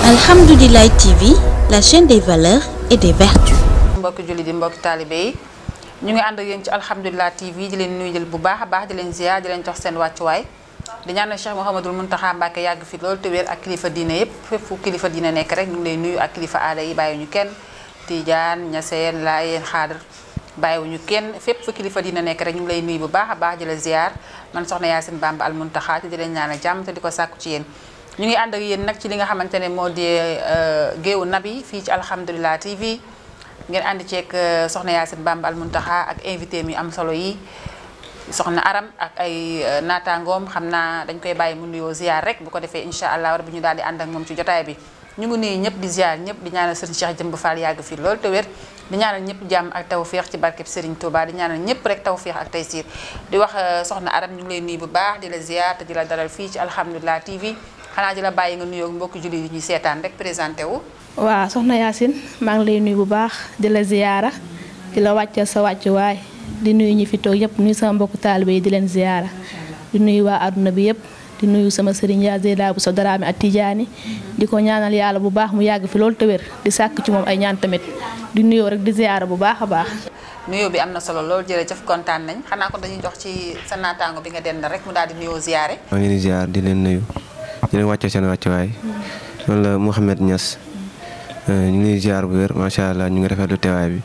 Alhamdoulilah TV, la chaîne des valeurs et des vertus. mbokk julli di mbokk talibé yi ñu ngi and ak yeen ci Alhamdoulilah TV di leen nuyul bu baax baax di leen ziar di leen jox seen waccu way di ñaanal Cheikh Mouhamadoul Mountakha Mbacké yàgg fi lool te wér ak kilifa diine yépp fépp fu kilifa diine nekk rek ñu ngi lay nuyu ak kilifa aada yi bàyyi ñu kenn Tidiane Ñaseen Laayeen Xaadar bàyyiwuñu kenn fépp fu kilifa diine nekk rek ñu ngi lay nuyu bu baax baax di la ziar man soxna Yacine Bamba Al Mountakha te di leen ñaanal jàmm te di ko sàkku ci yéen ñu ngi ànd ak yéen nag ci li nga xamante ne moo di géewu nabi fii ci Alhamdoulilah TV ngeen ànd ceeg soxna Yacine Bamba Al Mountakha ak invité mi am solo yi soxna Aram ak ay naataangoom xam naa dañ koy bàyyi mu nuyoo ziar rek bu ko defee incha allah rabbi ñu daal di ànd ak moom ci jotaay bi ñu ngi nuyu ñëpp di ziar ñëpp di ñaanal Serigne Cheikh Jëmb Fall yàgg fi lool te wér di ñaanal ñëpp jàmm ak tawféex ci barkeb Serigne Touba di ñaanal ñëpp rek tawféex ak taysiir di wax soxna Aram ñu ngi lay nuyu bu baax di la ziar te di la dalal fii ci Alhamdoulilah TV xanaa di la bàyyi nga nuyoo mbokk julli yi ñuy seetaan rek présenté wu. waaw soxna Yacine maa ngi lay nuyu bu baax di la ziyaara di la wàccal sa wàccuwaay di nuyu ñi fi toog yëpp nuyu sama mbokku taalibe yi di leen ziyaara di nuyu waa adduna bi yëpp di nuyu sama sëriñ yaa Zeyda bu sa Daraame ak Tijaani di ko ñaanal yàlla bu baax mu yàgg fi loolu te wér di sàkk ci moom ay ñaan tamit di nuyoo rek di ziyaara bu baax a baax. nuyoo bi am na solo lool jërëjëf kontaan nañ xanaa kon dañuy jox ci sa naataango bi nga dendal rek mu daal di nuyoo ziyaare. maa ngi leen di ziyaar di leen nuyu di leen wàcce seen wàccuwaay man la Mouhamed Niass ñu ngi ziar bu wér macha allah ñu ngi rafetlu teewaay bi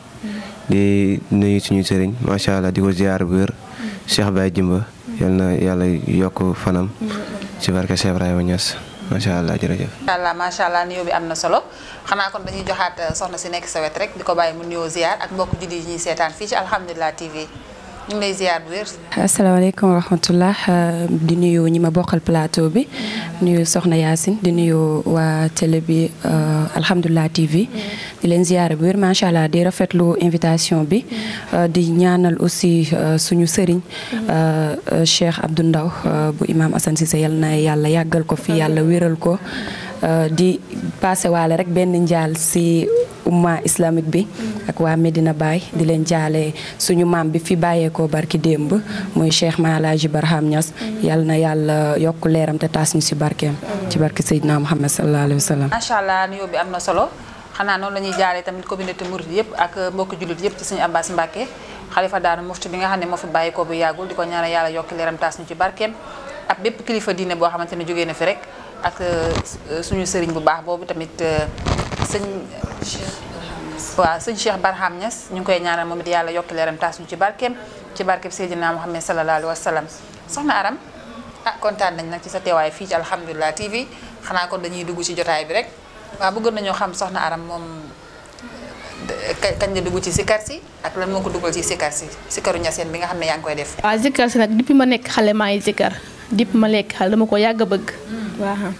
di nuyu suñu sëriñ macha allah di ko ziar bu wér Cheikh Baye Jimba yal na yàlla yokk fanam ci barke Cheikh Ibrahima Niass macha allah jërëjëf. macha allah nuyoo bi am na solo xanaa kon dañuy joxaat soxna si nekk sa wet rek di ko bàyyi mu nuyoo ziar ak mbokku julli yi ñuy seetaan fii ci Alhamdoulilah TV. ñu ngi lay ziar bu wér. asalaamaaleykum wa rahmatulah di nuyu ñi ma bokkal plateau bi nuyu Soxna Yacine di nuyu waa télé bi Alhamdoulilah TV di leen ziar bu wér macha allah di rafetlu invitation bi di ñaanal aussi suñu sëriñ Cheikh Abdou Ndaw bu Imam Assane Cissé yal na yàlla yàggal ko fi yàlla wéral ko di passé waale rek benn njaal si umma islamique bi ak waa Medina Baye di leen jaale suñu maam bi fi bàyyeekoo barki démb muy Cheikh Maalaji Barham Niass yal na yàlla yokk leeram te taas ñu si barkeem ci barki Seydina Muhammad sallallahu alayhi wa sallam. macha allah nuyoo bi am na solo xanaa noonu la ñuy jaaree tamit communauté mouride yëpp ak mbokki jullit yëpp ci suñu Abbas Mbacké xalifa daanu mufti bi nga xam ne moo fi bàyyeekoo bu yàggul di ko ñaanal yàlla yokk leeram taas ñu ci barkeem ak bépp kilifa diine boo xamante ne jógee na fi rek ak suñu sëriñ bu baax boobu tamit sëñ Cheikh Barham Niass ñu ngi koy ñaanal moom it yàlla yokk leeram taas ñu ci barkeem Seydina Muhammad sallallahu alayhi wa sallam soxna Aram kontaan nañ nag ci sa teewaay fii ci Alhamdoulilah TV xanaa kon dañuy dugg ci jotaay bi rek waaw bëggoon nañoo xam soxna Aram moom kañ la dugg ci sikar si ak lan moo ko dugal ci sikar si sikaru Ñaseen bi nga xam ne yaa ngi koy def. waaw sikar si nag depuis ma nekk xale maa ngi sikar depuis ma lekk xale dama ko yàgg a bëgg. waaw.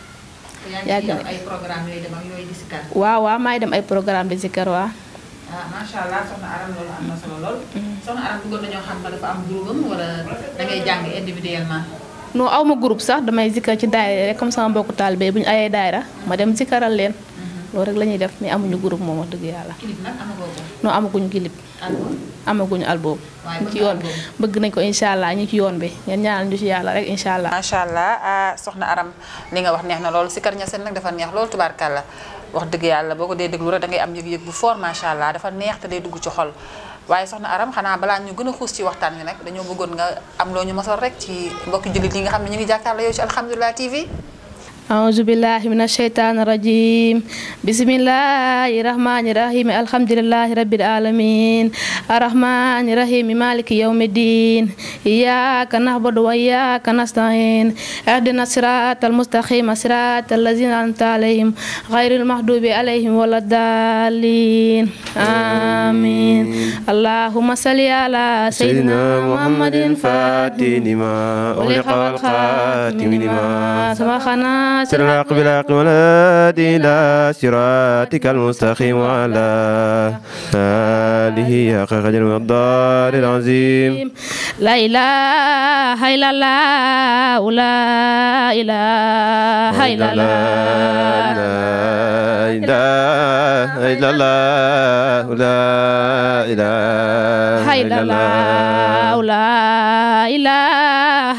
yàgg na ay programme yooyu dem ak yooyu di sikar. waaw maa ngi dem ay programme di sikar waaw. macha allah soxna Aram loolu am na solo lool. soxna Aram bëggoon nañoo xam dafa am groupe am wala dangay jàng individuellement. non aw ma groupe sax damay sikar ci daayira rek comme sama mbokku taalibe bu ñu ayee daayira ma dem sikaral leen. loolu rek la ñuy def mais amuñu groupe moom wax dëgg yàlla. clip nag amagoo ko. non amaguñu clip. amaguñu album. ñu ci yoon bi bëgg nañ ko incha allah ñu ci yoon bi ngeen ñaanal ñu ci yàlla rek incha allah. macha allah soxna Aram li nga wax neex na lool sikar Ñaseen nag dafa neex lool tubaarkàlla wax dëgg yàlla boo ko dee déglu rek da ngay am yëg-yëg bu fort macha allah dafa neex te day dugg ci xol waaye soxna Aram xanaa balaa ñu gën a xuus ci waxtaan wi nag dañoo bëggoon nga am loo ñu mosal rek ci mbokki jullit yi nga xam ne ñu ngi jàkkaarloo yow ci Alhamdoulilah TV. أعوذ بالله من الشيطان الرجيم بسم الله الرحمن الرحيم الحمد لله رب العالمين الرحمن الرحيم مالك يوم الدين إياك نعبد وإياك نستعين اهدنا الصراط المستقيم صراط الذين أنعمت عليهم غير المغضوب عليهم ولا الضالين آمين اللهم صل على سيدنا محمد فاتح لما أغلق والخاتم لما سبقنا سرنا قبل ولا إلى صراطك المستقيم وعلى آله حق قدر والدار العظيم لا إله إلا الله لا إله إلا الله إله إلا الله لا إله إلا الله لا إله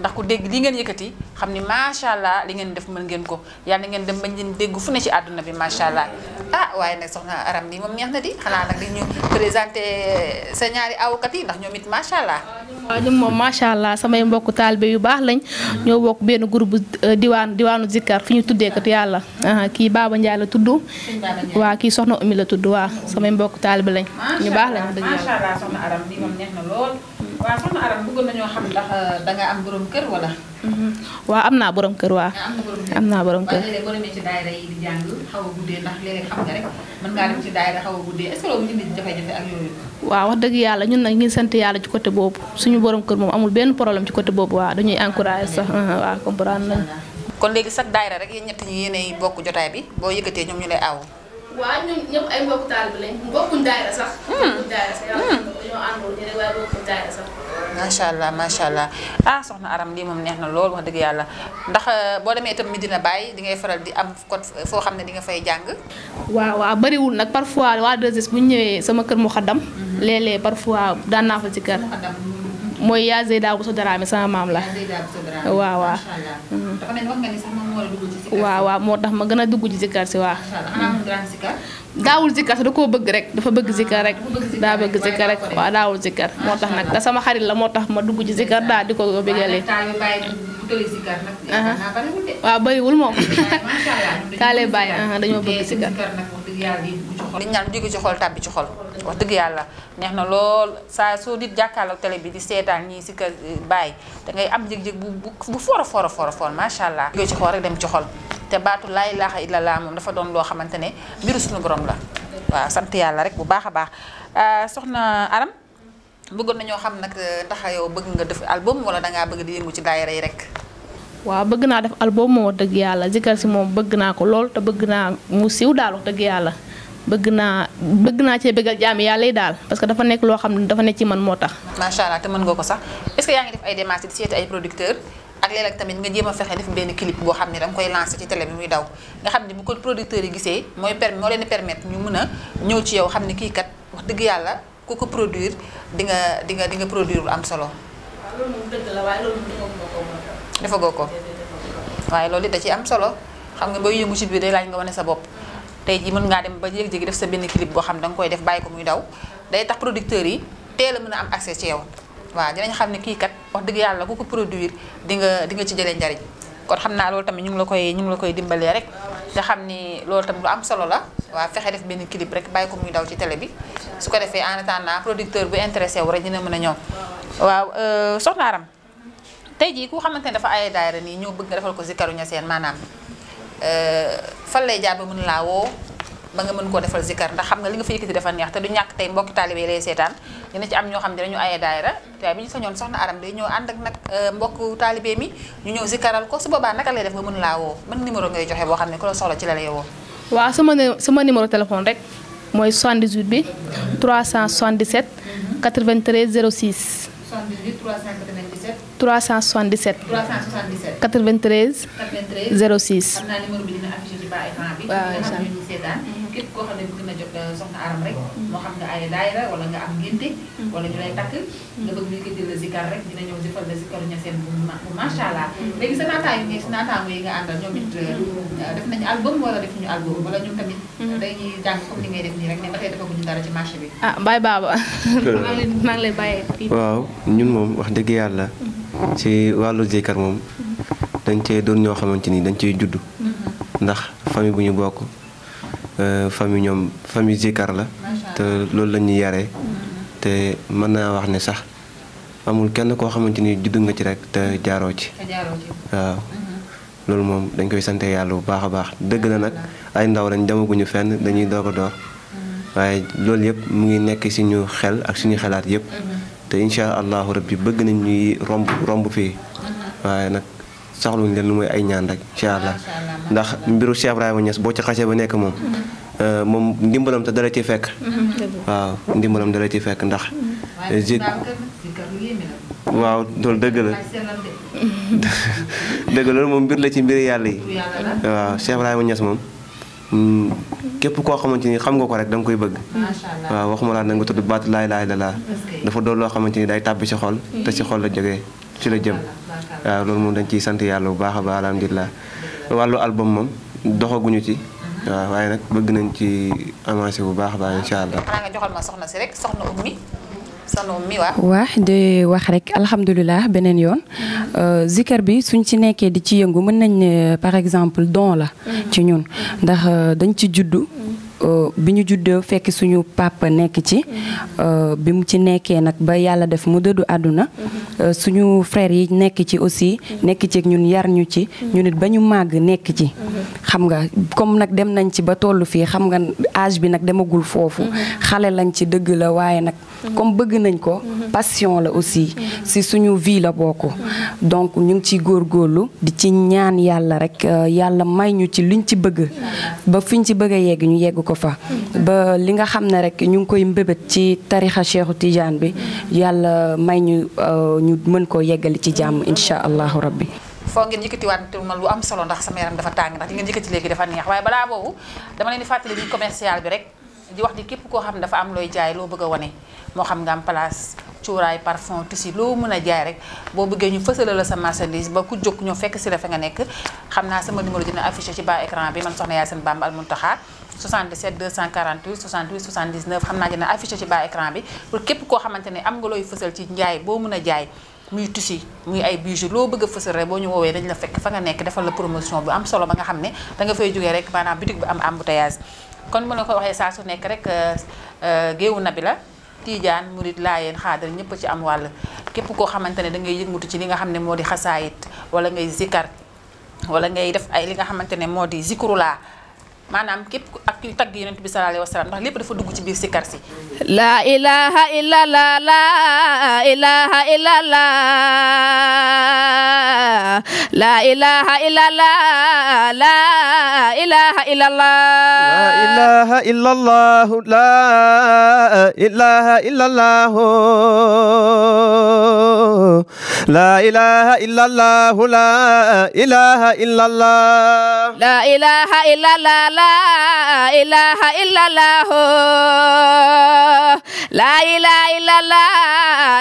ndax ku dégg li ngeen yëkkati xam ni macha allah li ngeen def mën ngeen ko yàlla na ngeen dem bañ leen dégg fu ne ci àdduna bi macha allah waaye nag soxna Aram lii moom neex na di xanaa nag di ñu présenté sa ñaari awkat yi ndax ñoom it macha allah. waaw ñun moom macha allah samay mbokk taalibe yu baax lañ ñoo bokk benn groupe diwaanu Zikar fi ñu tuddee kat yàlla kii Baba Ndiaye la tudd. waa kii soxna Oumy la tudd waa samay mbokk taalibe lañ. ñu baax lañ dëgg macha allah soxna Aram lii moom neex na lool. waaw soxna Aram bëggoon nañoo xam ndax danga am borom kër wala. waaw am naa borom kër waa. am naa borom kër. waaye léeg-léeg boo demee ci daayira yi di jàng xaw a guddee ndax léeg-léeg xam nga rek mën ngaa dem ci daayira xaw a guddee est-ce que loolu indi jafe-jafe ak yooyu. waaw wax dëgg yàlla ñun nag ñu sant yàlla ci côté boobu suñu borom kër moom amul benn problème ci côté boobu waaw dañuy encouragé sax waaw comprendre nañ. kon léegi sax daayira rek yéen ñett ñi yéenay bokk jotaay bi boo yëkkatee ñoom ñu lay aw. waaw ñun ñëpp ay mbokk taalibe lañ bokkuñ daayira sax. bokkuñ daayira sax yàlla dañoo àndoon ñu ne waaye bokkuñ daayira sax. macha allah soxna Aram lii moom neex na lool wax dëgg yàlla ndax boo demee itam Medina Baye di ngay faral di am code foo xam ne di nga fay jàng. waaw bariwul nag parfois waa 2S bu ñu ñëwee sama kër mu xaddam. léeg-léeg parfois daan naa fa ci kër. mooy yaa Zeyda Bousso Dramé sama maam la. waaw waaw. dafa mel ni wax nga ni sax moom moo la dugg ci Zikar. waaw moo tax ma gën a dugg ci Zikar si waaw. daawul Zikar da koo bëgg rek dafa bëgg Zikar rek. daa bëgg Zikar rek waaw daawul Zikar moo tax nag te sama xarit la moo tax ma dugg ci Zikar daal di ko bëggalee. waaw bariwul moom. kaale bàyyi dañoo bëgg Zikar. liñ naan jóge ci xol tàbbi ci xol wax dëgg yàlla neex na lool saa soo nit jàkkaarloog télé bi di seetaan ñii si kër Baye da ngay am jëg-jëg bu foor a foor macha allah. jóge ci xol rek dem ci xol te baatu laa ilaaha illallah moom dafa doon loo xamante ne mbiru suñu borom la waaw sant yàlla rek bu baax a baax soxna Aram bëggoon nañoo xam nag ndax yow bëgg nga def album wala dangaa bëgg di yëngu ci daayira yi rek. waaw bëgg naa def album moom wax dëgg yàlla Zikar si moom bëgg naa ko lool te bëgg naa mu siiw daal wax dëgg yàlla bëgg naa cee bëggal jaami yàlla yi daal parce que dafa nekk loo xam ne dafa nekk ci man moo tax. macha allah te mën nga ko sax est-ce que yaa ngi def ay démarches di seeti ay producteurs ak léeg-léeg tamit nga jéem a fexe def benn clip boo xam ne danga koy lancer ci télé bi muy daw nga xam ne bu ko producteurs yi gisee moo leen di permettre ñu mën a ñëw ci yow xam ne kii kat wax dëgg yàlla ku ko produire di nga produire lu am solo. waaw loolu moom dëgg la waaye loolu defagoo ko waaye loolu it da ci am solo xam nga booy yëngu ci biir day laaj nga wane sa bopp tey jii mën ngaa dem ba jékki-jékki def sa benn clip boo xam ne danga koy def bàyyi ko muy daw day tax producteurs yi teel a mën a am accès ci yow waaw dinañ xam ne kii kat wax dëgg yàlla ku ko produire di nga ci jëlee njariñ kon xam naa loolu tamit ñu ngi la koy dimbalee rek te xam ni loolu tamit lu am solo la waaw fexe def benn clip rek bàyyi ko muy daw ci télé bi su ko defee en attendant producteur bu intéressé wu rek dina mën a ñëw waaw soxna Aram tey jii ku xamante ne dafa ay daayira nii ñëw bëgg nga defal ko Zikaru Ñaseen maanaam fan lay jaar ba mën laa woo ba nga mën koo defal Zikar ndax xam nga li nga fa yëkkati dafa neex te du ñàkk tey mbokki taalibe lay seetaan dina ci am ñoo xam ne dañu aye daayira te bi ñu sañoon soxna Aram day ñëw ànd ak nag mbokku taalibe mi ñu ñëw Zikaral ko su boobaa naka lay def ba mën laa woo ban numéro ngay joxe boo xam ne ku la soxla ci la lay woo. waaw sama numéro téléphone rek mooy 78 bi 377 93 06. 78 397. 377. 377. 93. 93. 06. xam naa numéro bi dina affiché ci bas écran bi. waaw incha allah ñu seetaan képp koo xam ne bëgg na jot soxna Aram rek. moo xam nga ay daayira wala nga am ngénte. wala ñu lay takk. nga bëgg ñu ko jël Zikar rek dina ñëw defal la Zikaru Ñaseen bu macha allah. léegi sa naataango yi nga àndal ñoom it def nañu album wala defuñu album wala ñoom tamit. dañuy jàng comme ni ngay def nii rek ne ba tey defaguñu dara ci marché bi. Baye Baba. maa ngi lay bàyyee. waaw ñun moom wax dëgg yàlla ci wàllu Zikar moom dañ cee doon ñoo xamante ni dañ cee judd ndax famille bu ñu bokk famille Zikar la te loolu la ñuy yaree te mën naa wax ne sax amul kenn koo xamante ni judd nga ci rek te jaaroo ci waaw loolu moom dañ koy sante yàlla bu baax a baax dëgg la nag ay ndaw lañ demaguñu fenn dañuy doog a door waaye loolu yëpp mu ngi nekk suñu xel ak suñu xalaat yëpp te incha allahu rabbi bëgg nañ ñuy romb fii waaye nag soxluñ leen lu mooy ay ñaan rek incha allah ndax mbiru Cheikh Ibrahima Niass boo ci xasee ba nekk moom ndimbalam te dara ci fekk waaw ndimbalam dara ci fekk ndax waaw loolu dëgg la dëgg loolu moom mbir la ci mbiri yàlla yi waaw Cheikh Ibrahima Niass moom képp koo xamante ni xam nga ko rek da nga koy bëgg waaw waxuma laa na nga tudd baatu laa ilaaha illallaah dafa doon loo xamante ni day tàbbi ci xol te ci xol la jógee ci la jëm waaw loolu moom dañ ciy sant yàlla bu baax a baax alhamdulilah wàllu album moom doxaguñu ci waaw waaye nag bëgg nañ ci avancé bu baax a baax incha allah. xanaa nga joxal ma soxna si rek soxna ummi waaw. waa di wax rek alhamdulilah beneen yoon zikar bi suñ ci nekkee di ci yëngu mën nañ ne par exemple don la ci ñun ndax dañ ci juddu. bi ñu juddoo fekk suñu papa nekk ci bi mu ci nekkee nag ba yàlla def mu dëddu àdduna suñu frère yi nekk ci aussi nekk ci ñun yar ñu ci ñu nit ba ñu màgg nekk ci xam nga comme nag dem nañ ci ba tollu fii xam nga âge bi nag demagul foofu xale lañ ci dëgg la waaye nag comme bëgg nañ ko passion la aussi si suñu vie la bokk donc ñu ngi ciy góorgóorlu di ci ñaan yàlla rek yàlla may ñu ci luñ ci bëgg ba fiñ ci bëgg a yegg ñu yegg ko fa ba li nga xam ne rek ñu ngi koy mbébét ci tarixa Cheikhu Tidiane bi yàlla may ñu ñu mën koo yeggali ci jàmm insha allahu rabbi. foo ngeen yëkkatiwaat ma lu am solo ndax sama yaram dafa tàng ndax li ngeen yëkkati léegi dafa neex waaye balaa boobu dama leen di fàttali ni commercial bi rek di wax di képp koo xam ne dafa am looy jaay loo bëgg a wane moo xam nga am place cuuraay parfum tissu loo mën a jaay rek boo bëggee ñu fësala la sa marchandise ba ku jóg ñoo fekk si la fa nga nekk xam naa sama numéro dina affiché ci bas écran bi man soxna Yacine Bamba Al Muntaha 77 248 68 79 xam naa dina affiché ci bas écran bi pour képp koo xamante ne am nga looy fësal ci njaay boo mën a jaay muy tissu muy ay bijoux loo bëgg a fësal rek boo ñu woowee dañ la fekk fa nga nekk defal la promotion bu am solo ba nga xam ne da nga fay jógee rek maanaam boutique bi am embouteillage kon mu la ko waxee saa su nekk rek géewu nabi la Tidiane murid laayeen xaadar ñëpp ci am wàll képp koo xamante ne da ngay yëngatu ci li nga xam ne moo di xasaayit wala ngay zikar wala ngay def ay li nga xamante ne moo di zikrulaa maanaam képp ak kuy tagg yonent bi sallallahu alayhi wa sallam ndax lépp dafa dugg ci biir sikar si la ilaha illallah la ilaha illallah la ilaha illallah la ilaha illallah la ilaha illallah la ilaha illallah la ilaha illallah la ilaha illallah la ilaha illallah la ilaha illallah la ilaha illallah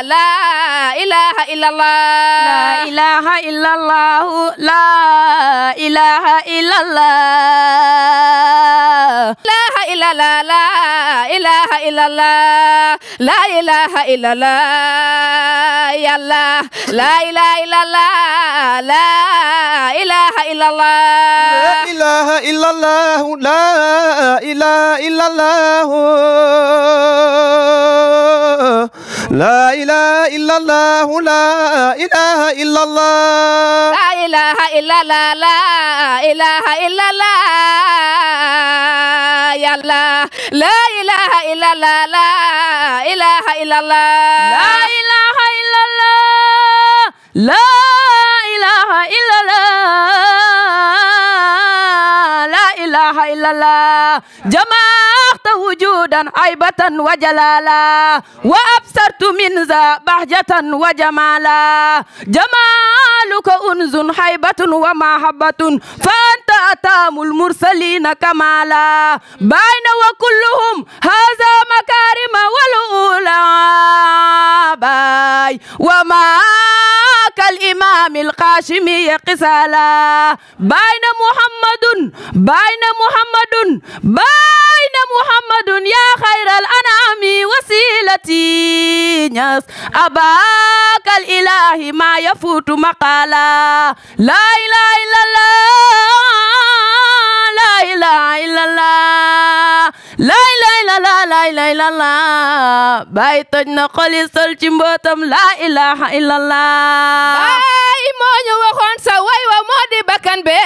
la ilaha illallah la ilaha illallah la ilaha illallah la ilaha illallah la ilaha illallah yàlla la ilaha illallah la ilaha illallah la ilaha illallah la ilaha illallah la ilaha illallah la ilaha illallah la ilaha illallah la ilaha illallah yàlla la ilaha illallah la ilaha illallah la ilaha illallah la ilaha illallah la ilaha illallah جمعت وجودا عيبة وجلالا وأبصرت من ذا بهجة وجمالا جمالك أنز حيبة ومحبة فأنت أتام المرسلين كمالا بين وكلهم هذا مكارم والأولى باي وما كالإمام القاشمي قسالا بين محمد يا خير الأنعام وسيلتي ناس أباك الإله ما يفوت مقالا لا إله إلا الله لا إله إلا الله لا إله إلا الله لا إله إلا الله بايتج نقلي سلتي مبوتم لا إله إلا الله باي moo ñu waxoon sa way wa moo di bakkan be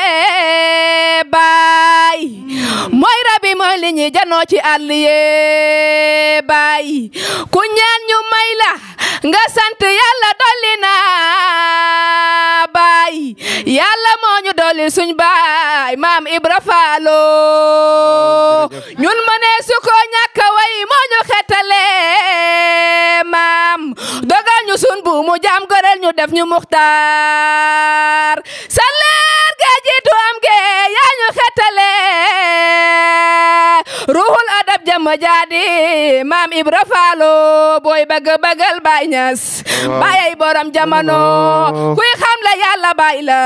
baay mooy rabi mooy li ñuy janoo ci àll yee baay ku ñaan ñu may la nga sant yàlla dolli na baay yàlla moo ñu dolli suñ baay maam Ibra Faalo ñun mënee su ko ñàkk way moo ñu xetale maam dogal ñu sun bu mu jaam gorel ñu def ñu muxtaar sa leer ga jiitu am ge yaa ñu xetale ruhul adab jama jaadi maam Ibra Faalo booy bëggal Baay Ñas baay ay borom jamono kuy xam la yàlla baay la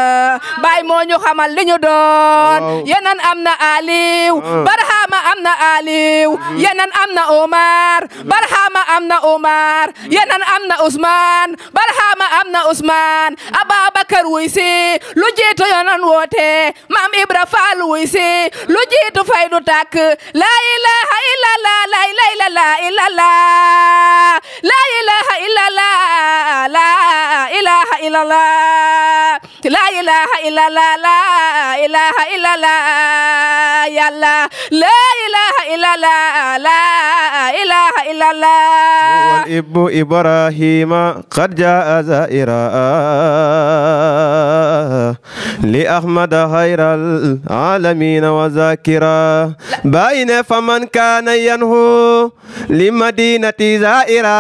baay moo ñu xamal li ñu doon yenan am na Aliw Barhama am na Aliw yenan am na Omar Barhama am na Omar yenan am na Ousmane Barhama am na Ousmane Ababakar wuy si lu jiitu yonan woote maam Ibra Faal wuy si lu jiitu fay du tàkk la ilaha illallah la ilaha illallah la ilaha illallah la ilaha illallah la ilaha illallah la ilaha illallah yàlla la ilaha illallah la ilaha illallah wal ibnu Ibrahima qad jaa zaira li Ahmad khayral alamin wa zakira bayna faman kana yanhu li madinati zaira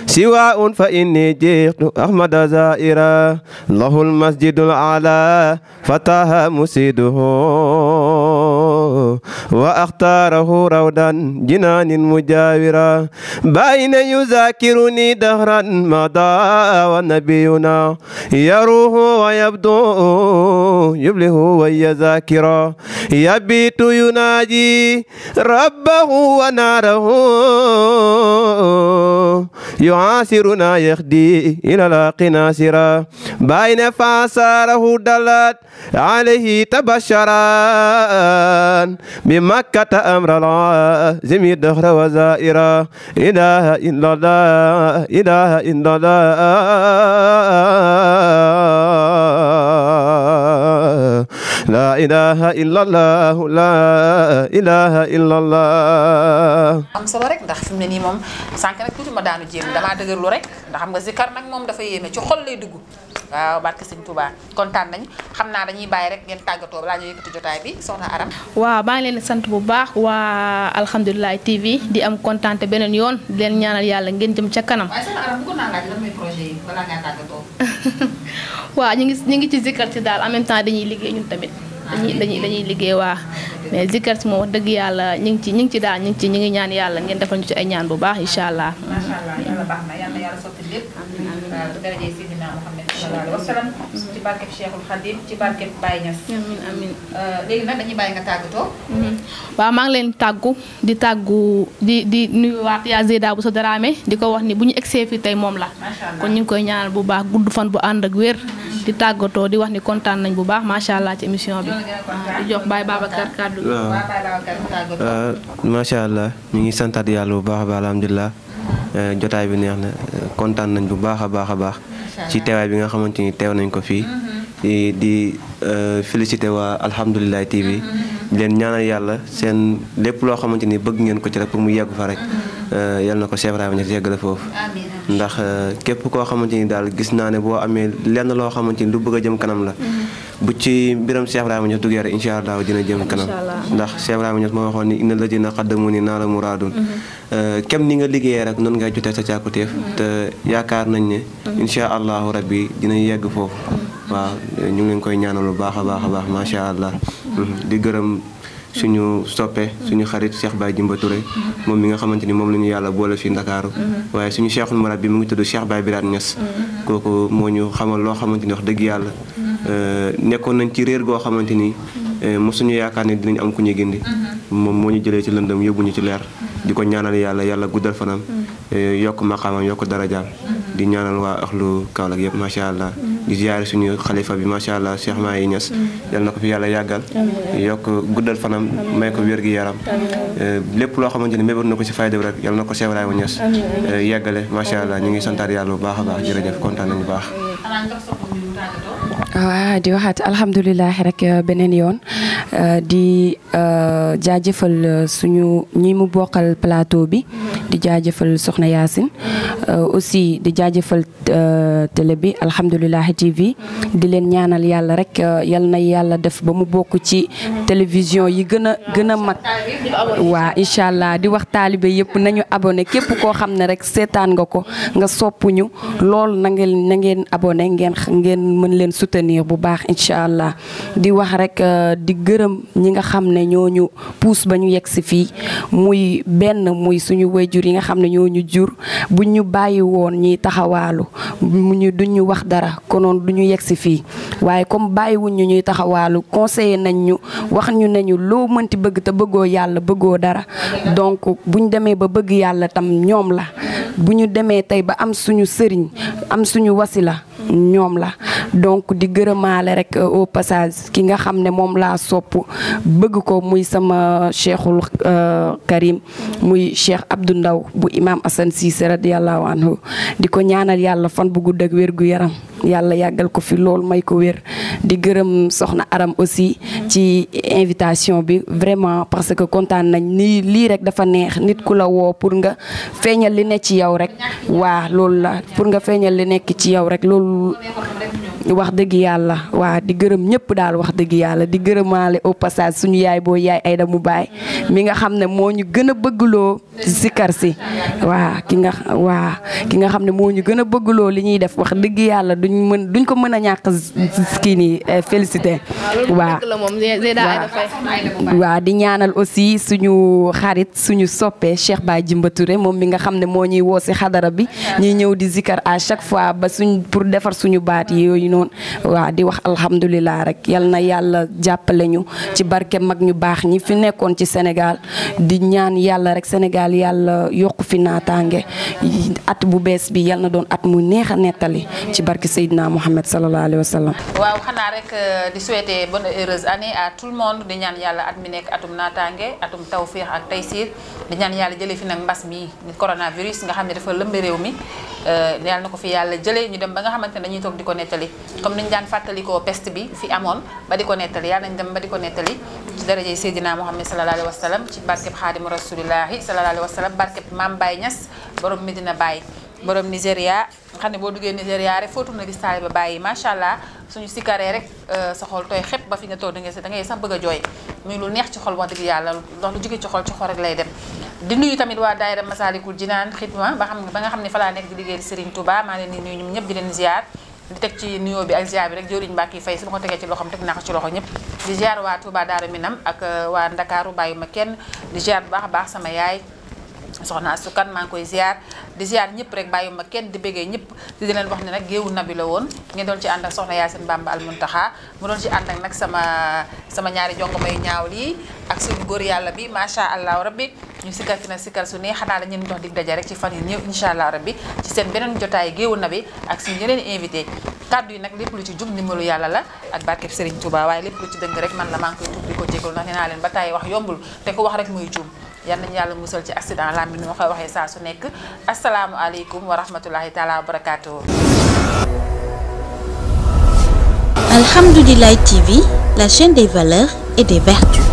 siwaun fa inni jitu Ahmad zaira lahul masjidul ala fataha musiduhu wa akhtarahu rawdan jinanin mujawira bayna yuzakiruni dahran mada wa nabiyuna yaruhu wa yabdu yublihu wa yazakira yabitu yunaji rabbahu wa narahu yuasiruna yakhdi ila laqinasira bayna fasarahu dalat alayhi tabasharan bimakkata amra lazimi dahra wa zaira ilaha illallah ilaha illallah la ilaha illallah la ilaha illallah am solo rek ndax fi mu ne nii moom sànq nag tuuti ma daanu jéem damaa dëgërlu rek ndax xam nga zikar nag moom dafa yéeme ci xol lay dugg waaw barke Sëñ Tuubaa kontaan nañ xam naa dañuy bàyyi rek ngeen tàggatoo balaa ñu yëkkati jotaay bi soxna Aram. waaw maa ngi leen di sant bu baax waa Alhamdulilah TV di am kontaante beneen yoon di leen ñaanal yàlla ngeen jëm ca kanam. waaye soxna Aram bëggoon naa laaj lan mooy projet yi balaa ngaa tàggatoo. waaw ñu ngi ci zikar ci daal en même temps dañuy liggéey ñun tamit. dañuy liggéey waa mais zikar si moom wax dëgg yàlla ñu ngi ci daal ñu ngi ñaan yàlla ngeen defal ñu ci ay ñaan bu baax incha allah. macha allah yàlla baax na yàlla sotti lépp. daraja Seydina Muhammad sallallahu alayhi wa sallam ci barkeb Cheikhul Khadim ci barkeb Baye Niass. amiin léegi nag dañuy bàyyi nga tàggatoo. waaw maa ngi leen di nuyuwaat yaa Zeyda bu sa Dramé di ko wax ni bu ñu egsee fii tey moom la. kon ñu ngi koy ñaanal bu baax gudd fan bu ànd ak wér. di tàggatoo di wax ni kontaan nañ bu baax macha allah ci émission bi. di jox Baye Babacar kàddu gi. macha allah ñu ngi santaat yàlla bu baax a baax alhamdulilah jotaay bi neex na kontaan nañ bu baax a baax ci teewaay bi nga xamante ni teew nañ ko fii di félicité waa Alhamdulilah TV di leen ñaanal yàlla seen lépp loo xamante ni bëgg ngeen ko ci rek pour mu yegg fa rek yal na ko Cheikh Ibrahima Niass yeggale foofu ndax képp koo xamante ni daal gis naa ne boo amee lenn loo xamante ni lu bëgg a jëm kanam la bu ci mbiram Cheikh Ibrahima Niass duggee rek incha allah dina jëm kanam ndax Cheikh Ibrahima Niass moo waxoon ni inna ladina qaddamu ni naa la muraadun kem ni nga liggéeyee rek noonu ngay jotee sa càkkutéef te yaakaar nañ ne incha allahu rabbi dina yegg foofu waaw ñu ngi leen koy ñaanal lu baax a baax macha allah di gërëm suñu soppe suñu xarit Cheikh Baye Jimba Touré moom mi nga xamante ni moom la ñu yàlla boole fii Ndakaaru waaye suñu cheikhul marab bi mu ngi tudd Cheikh Baye Birane Niass kooku moo ñu xamal loo xamante ni wax dëgg yàlla nekkoon nañ ci réer goo xamante ni mosuñu yaakaar ne dinañ am ku ñu gindi moom moo ñu jëlee ci lëndëm yóbbu ñu ci leer di ko ñaanal yàlla guddal fanam yokk maqaamam yokk darajaam di ñaanal waa axlu Kaolack yëpp macha allah di ziyaare suñu xalifa bi macha allah Cheikh Mahi Niass yal na ko fi yàlla yàggal yokk guddal fanam may ko wér gi yaram lépp loo xamante ni mébét na ko ci fayda bi rek yal na ko Cheikh Ibrahima Niass yeggale macha allah ñu ngi santaat yàlla bu baax a baax jërëjëf kontaan nañu baax. waaw di waxaat alhamdulilah rek beneen yoon di jaajëfal suñu ñi mu bokkal plateau bi di jaajëfal Soxna Yacine aussi di jaajëfal télé bi Alhamdulilah TV di leen ñaanal yàlla rek yal na yàlla def ba mu bokk ci télévision yi gën a mag waa incha allah di wax taalibe yëpp nañu abonné képp koo xam ne rek seetaan nga ko nga soppuñu lool na ngeen abonné ngeen mën leen soutenir soutenir bu baax incha allah di wax rek di gërëm ñi nga xam ne ñooñu puus ba ñu yegg si fii muy benn muy suñu wayjur yi nga xam ne ñooñu jur bu ñu bàyyi woon ñiy taxawaalu duñu wax dara konoon du ñu yegg si fii waaye comme bàyyiwuñ ñu ñuy taxawaalu conseillé nañ ñu wax ñu nañu loo mënti bëgg te bëggoo yàlla bëggoo dara donc buñ demee ba bëgg yàlla tam ñoom la bu ñu demee tey ba am suñu sëriñ am suñu wasila ñoom la donc di gërëmaale rek au passage ki nga xam ne moom laa sopp bëgg ko muy sama cheikhul karim muy cheikh Abdou Ndaw bu imam Assane Cissé radiallahu anhu di ko ñaanal yàlla fan bu gudd ak wér gu yaram yàlla yàggal ko fi lool may ko wér di gërëm soxna Aram aussi ci invitation bi vraiment parce que kontaan nañ ni lii rek dafa neex nit ku la woo pour nga feeñal li ne ci yow rek waa loolu la pour nga feeñal li nekk ci yow rek loolu wax dëgg yàlla waa di gërëm ñëpp daal wax dëgg yàlla di gërëmaale au passage suñu yaay boo yaay Ayda mu baay mi nga xam ne moo ñu gën a bëggloo sikar si ki nga xam ne moo ñu gën a bëggloo li ñuy def wax dëgg yàlla duñ ko mën a ñàkk kii nii félicité waa di ñaanal aussi suñu xarit suñu soppe Cheikh Baye Jimba Touré moom mi nga xam ne moo ñuy woo si xadara bi ñuy ñëw di zikar à chaque fois ba pour defar suñu baat yi yooyu noonu waa di wax alhamdulilah rek yal na yàlla jàppale ñu ci barke mag ñu baax ñi fi nekkoon ci Sénégal di ñaan yàlla rek Sénégal yàlla yokku fi naataange at bu bees bi yal na doon at mu neex a nettali ci barke Seydina Mohamed sallallahu alayhi wa sallam. waaw xanaa rek di souhaiter bonne et heureuse année à tout le monde di ñaan yàlla at mi nekk atum naataange atum tawfiix ak taysir di ñaan yàlla jëlee fi nag mbas mi ni coronavirus nga xam ne dafa lëmbe réew mi yàlla na ko fi yàlla jëlee ñu dem ba nga xamante ne dañuy toog di ko nettali comme niñ daan fàttalikoo peste bi fi amoon ba di ko nettali yàlla nañ dem ba di ko nettali ci darajey Seydina Mohamed sallallahu alayhi wa sallam ci barkeb xaadimu rasulillahi sallallahu alayhi wa sallam barkeb Maam Baye Niass borom Medina Baye borom Nigéria nga xam ne boo duggee Nigéria rek foo tourné gis taaliba Baye macha allah suñu sikaree rek sa xol tooy xepp ba fi nga toog da ngay sax bëgg a jooy muy lu neex ci xol wax dëgg yàlla ndox lu jóge ci xol rek lay dem. di nuyu tamit waa daayira Masalikul Jinaan xidma ba nga xam ne fa laa nekk di liggéey Serigne Touba maa leen di nuyu ñoom ñëpp di leen ziar di teg ci nuyoo bi ak ziar bi rek jëriñ Mbàkke Fay su ma ko tegee ci loxoom teg naa ko ci loxo ñëpp di ziar waa Touba Daara Minam ak waa Ndakaaru bàyyi ma kenn di ziar bu baax a baax sama yaay soxna Asukan maa ngi koy ziar di ziar ñëpp rek bàyyi ma kenn di bëggee ñëpp di leen wax ne nag géewu nabi la woon ngeen doon ci ànd ak soxna Yaasin Bamba al Muntaxa mu doon ci ànd ak nag sama ñaari jongo may ñaaw lii ak suñu góor yàlla bi macha allah rabbi ñu sikkar fi nag sikkar su ne xanaa la ñeen dox dig daje rek ci fan yi ñëw incha allah rabbi ci seen beneen jotaay géewu nabi ak suñu yeneen invité kaddu yi nag lépp lu ci jub ndimbalu yàlla la ak barkeb Serigne Touba waaye lépp lu ci dëng rek man la maa ngi koy tuub di ko jégalu ndax nee naa leen ba tàyyi wax yombul te ku wax rek muy juum yal nañu yàlla musal ci accident lam bi ni ma koy waxee saa su nekk asalaamualeykum wa rahmatullahi taala wa barakaatu. Alhamdoulilah TV, la chaîne des valeurs et des vertus.